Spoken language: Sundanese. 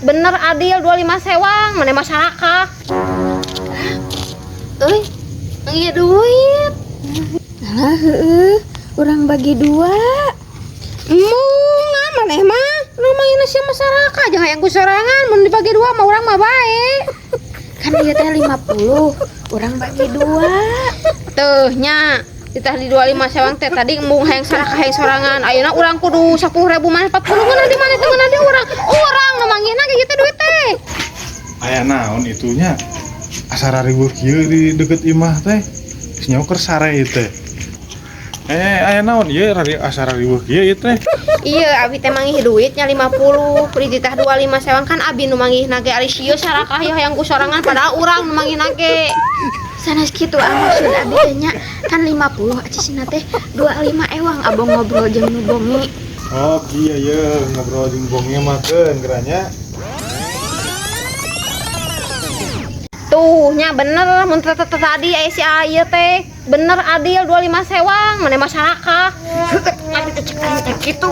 Bener adil 25 sewang, mana masyarakat. Euy, iya duit. Alah heueuh, urang bagi dua. Embung nah maneh mah nu manggihna sia masyarakat jangan hayang ku sorangan mun dibagi dua mah urang mah bae. Kan ieu teh 50, urang bagi dua. Teuh nya ditah di 25 sewang teh tadi embung hayang sarakah hayang sorangan. Ayeuna urang kudu 10.000 maneh 40 ngeunah di mana teh ngeunah di urang. Urang nu manggihna ge kitu duit teh. Aya naon itunya? Asa rariweuh kieu di deket imah teh. Geus nyaho keur sare ieu teh. Eh, aya naon ieu rari asa rariweuh kieu ieu teh? Iya, abi teh manggih duitnya 50, di ditah 25 sewang kan abi nu manggihna ge ari sieun sarakah ya hayang ku sorangan padahal urang nu manggihna ge. Sanes kitu ah maksud abi teh nya kan 50 acisna teh 25 ewang abong ngobrol jeung nu bongi. Oh, iya ye ngobrol jeung bonge mah keun geranya. Tuh nya bener mun teh tadi aya si aya teh. Bener adil 25 sewang mana masyarakat. Abi teh cek aing teh kitu.